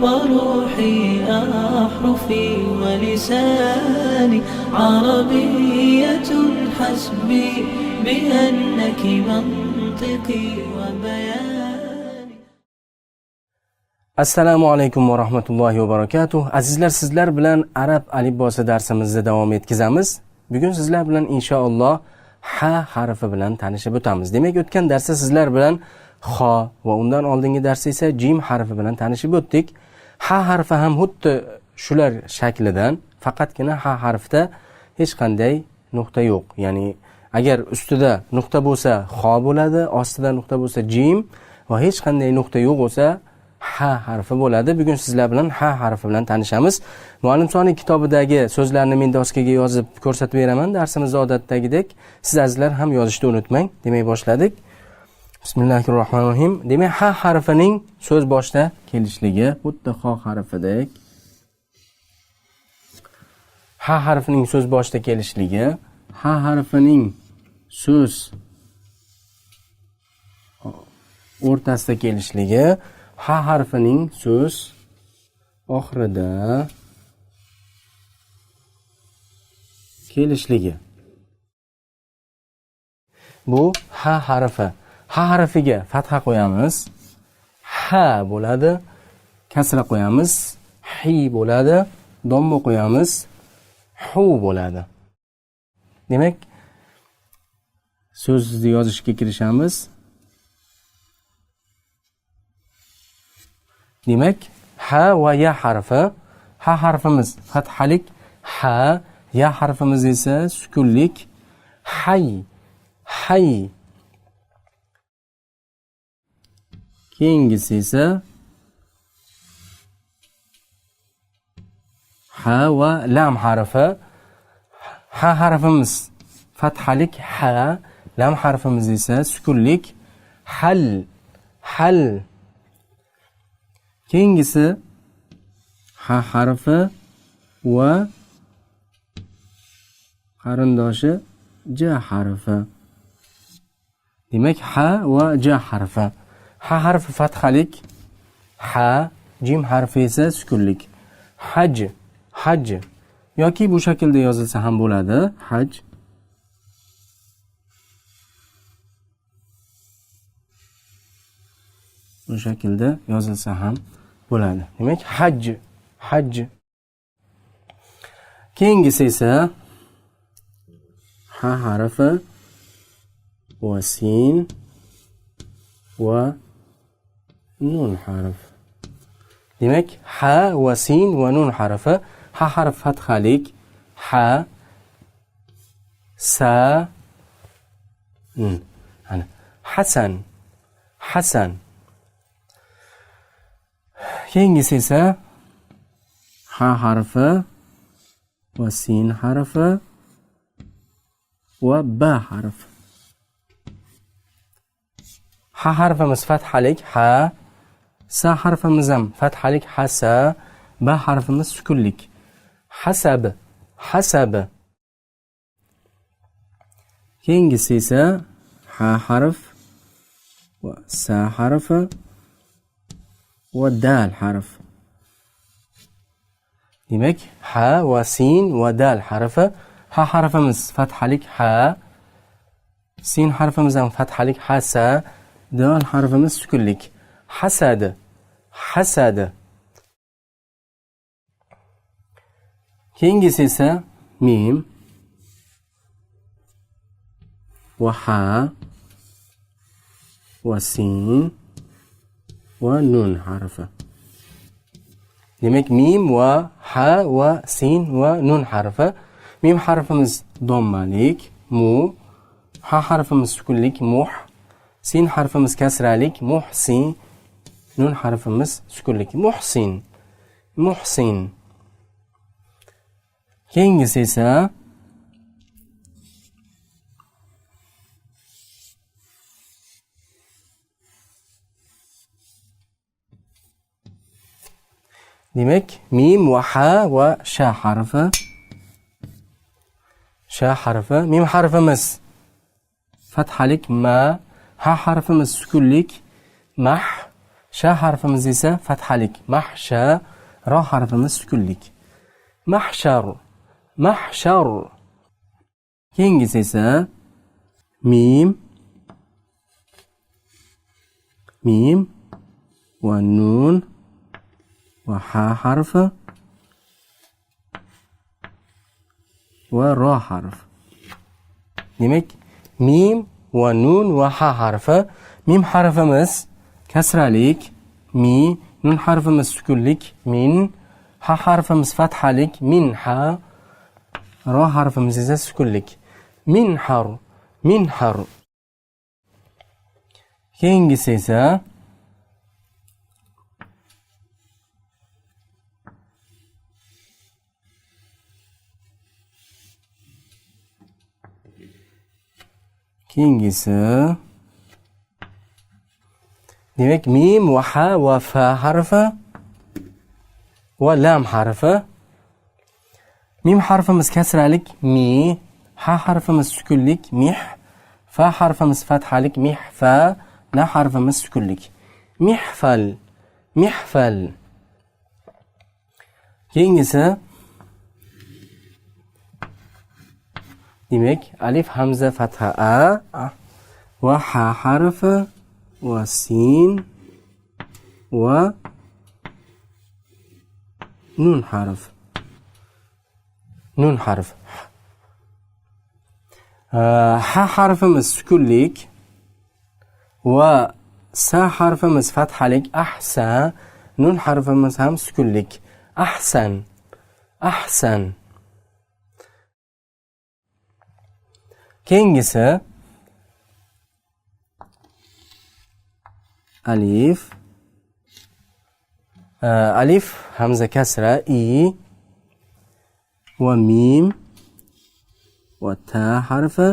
وروحي أحرفي ولساني عربية حسبي بأنك منطقي وبياني. Assalomu alaykum va rahmatullohi va barakatuh. Azizlar, sizlar bilan arab alifbosi darsimizni davom etkazamiz. Bugun sizlar bilan inshaalloh ha harfi bilan tanishib o'tamiz. Demak, o'tgan darsda sizlar bilan xo va undan oldingi darsda esa jim harfi bilan tanishib o'tdik. Ha harfi ham xuddi shular shaklidan, faqatgina ha harfida hech qanday nuqta yo'q. Ya'ni agar ustida nuqta bo'lsa xo bo'ladi, ostida nuqta bo'lsa jim va hech qanday nuqta yo'q bo'lsa ha harfi bo'ladi. Bugun sizlar bilan ha harfi bilan tanishamiz. Muallim Soniy kitobidagi so'zlarni men doskaga yozib ko'rsatib beraman. Darsimizda odatdagidek siz azizlar ham yozishni unutmang. Demak, boshladik. Bismillahirrohmanirrohim. Demak, ha harfining so'z boshida kelishligi xuddi xo harfidek. Ha harfining so'z boshida kelishligi, ha harfining so'z o'rtasida kelishligi, ha harfining so'z oxirida kelishligi. Bu ha harfi. Ha harfiga fatha qo'yamiz. Ha bo'ladi. Kasra qo'yamiz. Hi bo'ladi. Domma qo'yamiz. Hu bo'ladi. Demak, so'zni yozishga kirishamiz. Demak, ha va ya harfi. Ha harfimiz fathalik ha, ya harfimiz esa sukunlik hay, hay. Keyingisi esa ha va lam harfi. Ha harfimiz fathalik ha, lam harfimiz esa sukunlik hal, hal. Keyingisi ha harfi va qarindoshi j harfi. Demak, ha va j harfi. Ha harfi fathalik ha, jim harfi esa sukunlik. Haj, haj yoki bu shaklda yozilsa ham bo'ladi. Haj. Bu shaklda yozilsa ham bo'ladi. Demak, haj, haj. Keyingisi esa ha harfi va sin va nun harfi. Demak, ha va sin va nun harfi. Ha harfi fathalik ha, sa, nun. Ana Hasan, Hasan. Keyingisi esa ha harfi va sin harfi va ba harfi. Ha harfimiz fathalik ha, sa harfimiz ham fathalik hasa, ba harfimiz sukunlik. Hasab, hasab. Keyingisi esa ha harf va sa harfi va dal harf. Demak, ha va sin va dal harfi. Ha harfimiz fathalik ha, sin harfimiz ham fathalik hasa, dal harfimiz sukunlik. Hasad, hasad. Keyingisi esa mim va ha va sin va nun harfi. Demak, mim va ha va sin va nun harfi. Mim harfimiz dommalik mu, ha harfimiz sukunlik muh, sin harfimiz kasralik muhsin, nun harfimiz sukunlik muhsin, muhsin. Keyingisi esa demak, mim va ha va sha harfi. Sha harfi. Mim harfimiz fathalik ma, ha harfimiz sukunlik mah, Sha harfimiz esa fathalik. Mahsha, ro harfimiz sukunlik. Mahshar, mahshar. Keyingisi esa mim, mim va nun va ha harfi va ro harfi. Demak, mim va nun va ha harfi. Mim harfimiz kasralik, mi, nun harfimiz sukunlik, min, ha harfimiz fathalik, min ha, ro harfimiz esa sukunlik. Minhar, minhar. Keyingisi esa demak mim va ha va fa harfi va lam harfi. Mim harfimiz kasralik, mi, ha harfimiz sukunlik, mih, fa harfimiz fathalik, mih, fa, la harfimiz sukunlik. Mihfal, mihfal. Keyingisi demak alif hamza fatha a va ha harfi va sin va nun harfi. Nun harfi. Ha harfimiz sukunlik va sa harfimiz fathalik, ahsa, nun harfimiz ham sukunlik. Ahsan, ahsan. Keyingisi alif, alif hamza kasra i va mim va ta harfi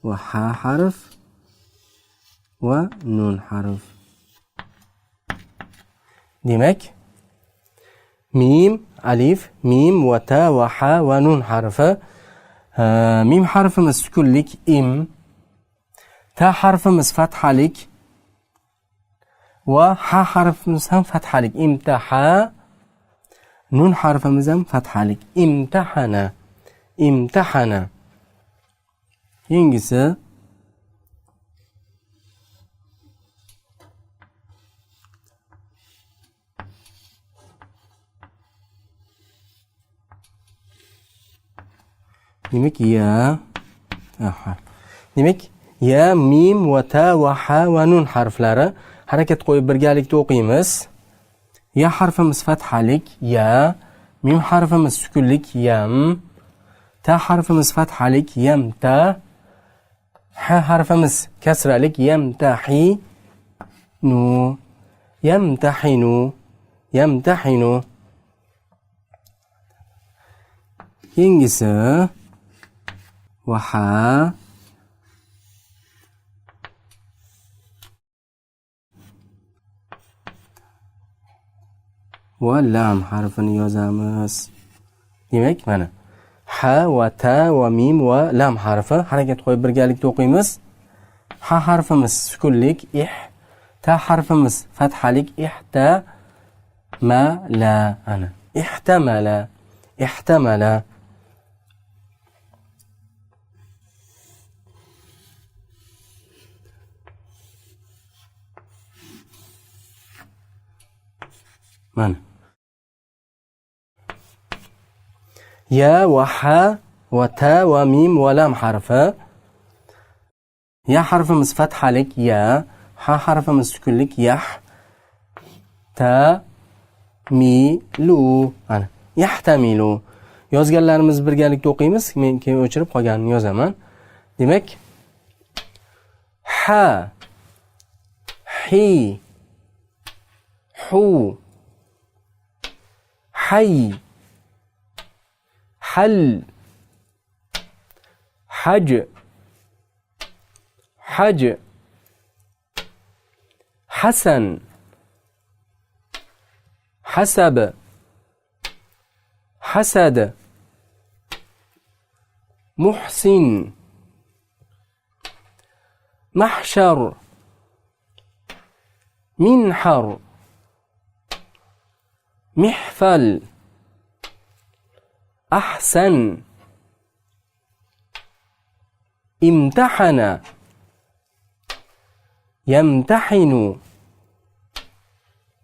va ha harf va nun harf. Demak, mim, alif, mim va ta va ha va nun harfi. Mim harfimiz sukunlik, im, ta harfimiz fathalik va ha harfimiz ham fathalik, imtaha, nun harfimiz ham fathalik, imtahana, imtahana. Keyingisi demak ya, demak ya, mim va ta va ha va nun harflari. Harakat qo'yib birgalikda o'qiymiz. Ya harfimiz fathalik, ya, mim harfimiz sukunlik, yam, ta harfimiz fathalik, yam ta, ha harfimiz kasralik, yamtahi nu, yamtahinu, yamtahinu. Keyingisi va ha va lam harfini yozamiz. Demak, mana ha va ta va mim va lam harfi. Harakat qo'yib birgalikda o'qiymiz. Ha harfimiz sukunlik, ih, ta harfimiz fathalik, ihta ma la, ana ihtamala, ihtamala. Mana ya va ha va ta va mim va lam harfi. Ya harfimiz fathalik, ya, ha harfimiz sukunlik, yah, ta, mi, lu, ana yahtamilu. Yozganlarimiz birgalikda o'qiymiz. Men keyin o'chirib qolganini yozaman. Demak, ha, hi, hu, hay, hal, haj, haj, hasan, hasab, hasad, muhsin, mahshar, Minhar. Mihfal. Ahsan. Imtahana. Yamtahinu.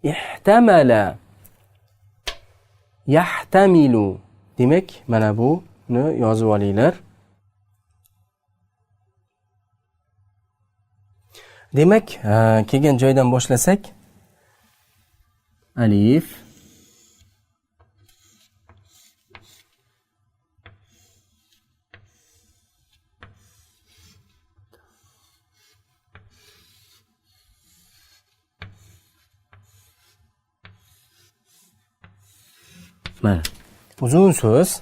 Ihtamala. Yahtamilu. Demak, mana buni yozib olinglar. Demak, kelgan joydan boshlasak, alif, mana uzun so'z,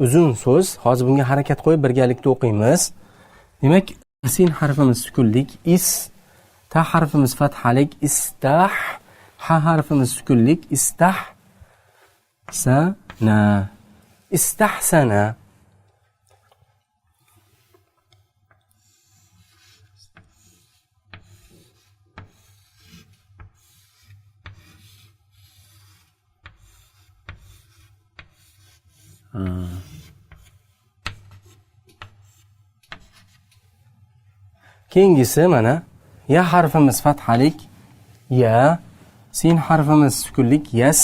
uzun so'z. Hozir bunga harakat qo'yib birgalikda o'qiymiz. Demak, sin harfimiz sukunlik, is, ta harfimiz fathalik, istah, ha harfimiz sukunlik, istah, sana, istahsana. Keyingisi mana ya harfimiz fathalik, ya, sin harfimiz sukunlik, yas,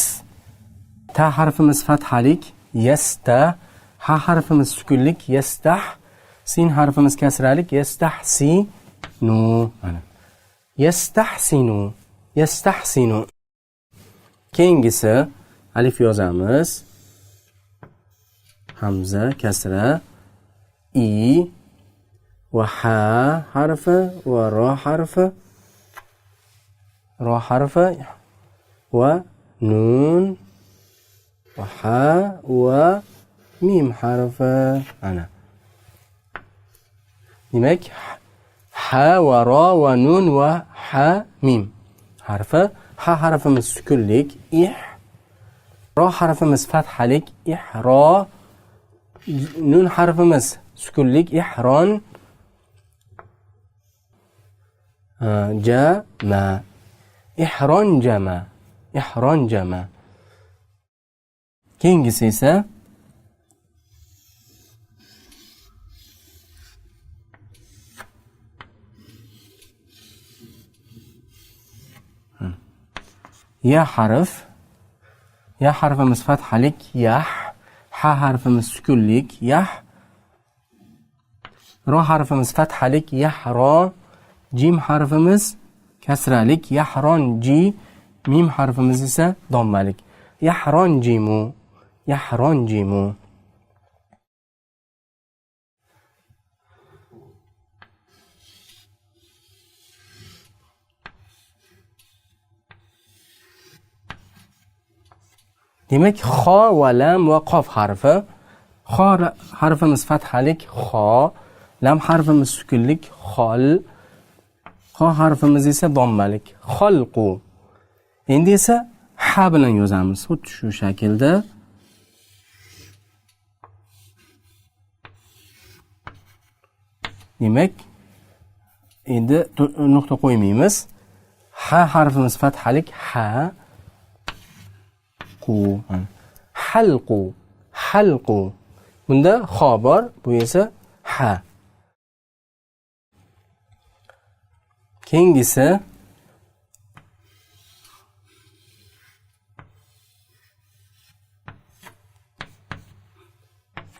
ta harfimiz fathalik, yasta, ha harfimiz sukunlik, yastah, sin harfimiz kasralik, yastahsinu. Mana yastahsinu, yastahsinu. Keyingisi alif yozamiz, hamza kasra, i va ha harfi va ro harfi, ro harfi va nun va ha va mim harfi. Ana. Demak, ha va ro va nun va ha mim harfi. Ha harfimiz sukunlik, ih, ro harfimiz fathalik, ihro, nun harfimiz sukunlik, ihron, jama, ihron jama, ihron jama. Keyingisi esa ya harf, ya harfimiz fathalik, yah, ha harfimiz sukunlik, yah, ro harfimiz fathalik, yahro, jim harfimiz kasralik, yahron ji, mim harfimiz esa dommalik, yahron jimu, yahron jimu. Demak, xo va lam va qof harfi. Xo harfimiz fathalik, xo, lam harfimiz sukunlik, xol, xo harfimiz esa dommalik, xolqu. Endi esa ha bilan yozamiz, xuddi shu shaklda. Demak, endi nuqta qo'ymaymiz. Ha harfimiz fathalik, ha, qu, halqu, halqu. Bunda xo bor, bu esa ha. Keyingisi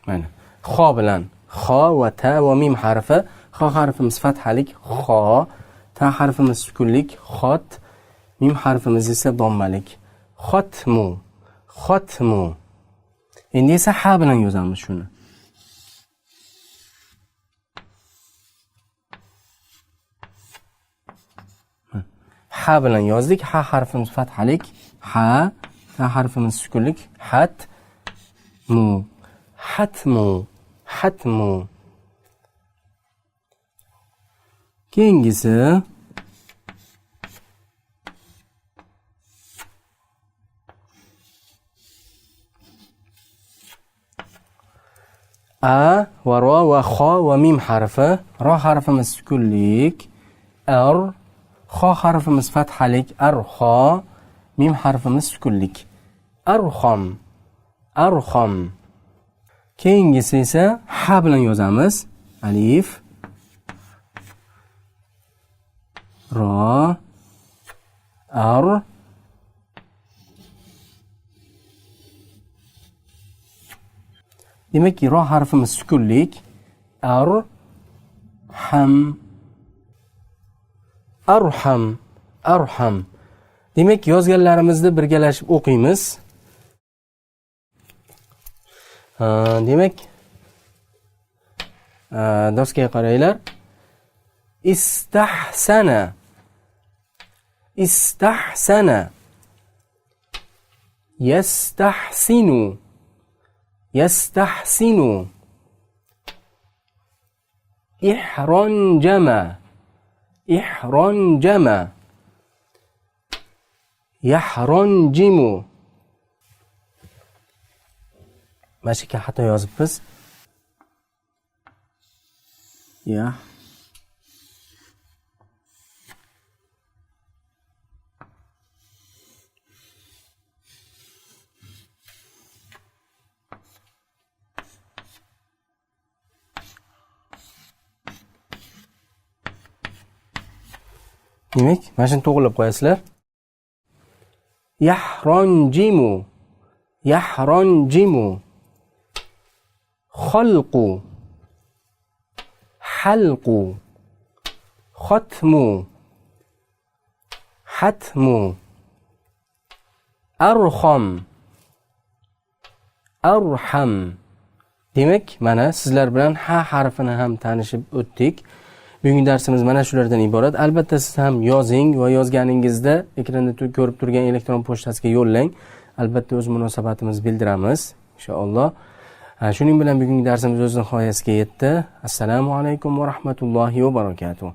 mana xo bilan, xo va ta va mim harfi. Xo harfimiz fathalik, xo, ta harfimiz sukunlik, xot, mim harfimiz esa dommalik, xotmu, xotmu. Endi esa ha bilan yozamiz shuni. Ha bilan yozdik. Ha harfimiz fathalik, ha, ta harfimiz sukunlik, hat, mu, hatmu, hatmu. Keyingisi a va ro va xo va mim harfi. Ro harfimiz sukunlik, r, Xo harfimiz fathalik, arxo, mim harfimiz sukunlik. Arxom, arxom. Keyingisi esa ha bilan yozamiz. Alif, ro, ar, demak ro harfimiz sukunlik, ar, ham, arham, arham. Demak yozganlarimizni birgalashib o'qiymiz. Demak doskaga qaranglar. Istahsana, istahsana, yastahsinu, yastahsinu, ihronjama, ihronjama, yahronjimu. Mana shu yerga xato yozibmiz. Ya. Demak, mana shuni to'g'rilab qo'yasizlar. Yahronjimu, yahronjimu, xalqu, halqu, xatmu, hatmu, arxom, arham. Demak, mana sizlar bilan ha harfini ham tanishib o'tdik. Bugungi darsimiz mana shulardan iborat. Albatta siz ham yozing va yozganingizda ekranda ko'rib turgan elektron pochtasiga yo'llang. Albatta o'z munosabatimizni bildiramiz inshaalloh. Shuning bilan bugungi darsimiz o'z nihoyasiga yetdi. Assalomu alaykum va rahmatullohi va barakatuh.